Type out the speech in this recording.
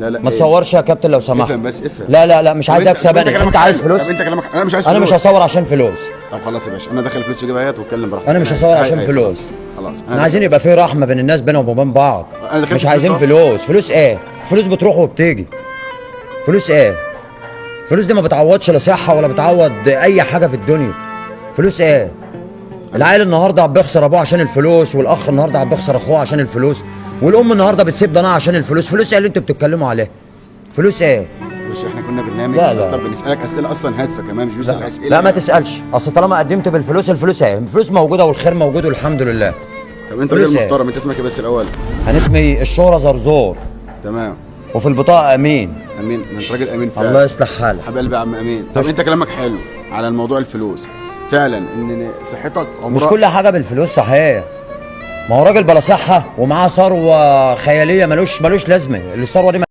لا لا، ما إيه؟ تصورش يا كابتن لو سمحت. افهم بس افهم. لا لا لا، مش طب عايز اكسب طب انا. كلامك انت عايز حلو. فلوس؟ طب انت كلامك، انا مش عايز انا مش فلوس. هصور عشان فلوس. طب خلاص يا باشا، انا داخل فلوس اجيبها اهيت واتكلم براحتك. انا مش هصور عشان فلوس. خلاص احنا عايزين يبقى في رحمه بين الناس، بينهم وبين بعض. أنا دخلت مش عايزين فلوس. فلوس. فلوس ايه؟ فلوس بتروح وبتيجي. فلوس ايه؟ فلوس دي ما بتعوضش لا صحة ولا بتعوض اي حاجة في الدنيا. فلوس ايه؟ العيل النهارده عم بيخسر ابوه عشان الفلوس، والاخ النهارده عم بيخسر اخوه عشان الفلوس، والام النهارده بتسيب ضناها عشان الفلوس. فلوس ايه اللي انتوا بتتكلموا عليه؟ فلوس ايه؟ مش احنا كنا برنامج لا، لا. اصلا بنسالك اسئلة اصلا هادفة كمان، مش بنسال اسئلة. لا ما تسالش، اصل طالما قدمت بالفلوس، الفلوس ايه؟ الفلوس موجودة والخير موجود والحمد لله. طب انت فلوس راجل إيه؟ محترم، انت اسمك ايه بس الاول؟ انا اسمي الشهرة زرزور، تمام. وفي البطاقة امين. امين، ده انت راجل امين فعلا. الله يصلح حالك. حبيب قلبي يا عم امين. طب انت كلامك حلو على الموضوع الفلوس فعلا، ان صحتك عمرها مش كل حاجة بالفلوس صحيح. ما هو راجل بلا صحة ومعاه ثروة خيالية ملوش لازمه، الثروة دي.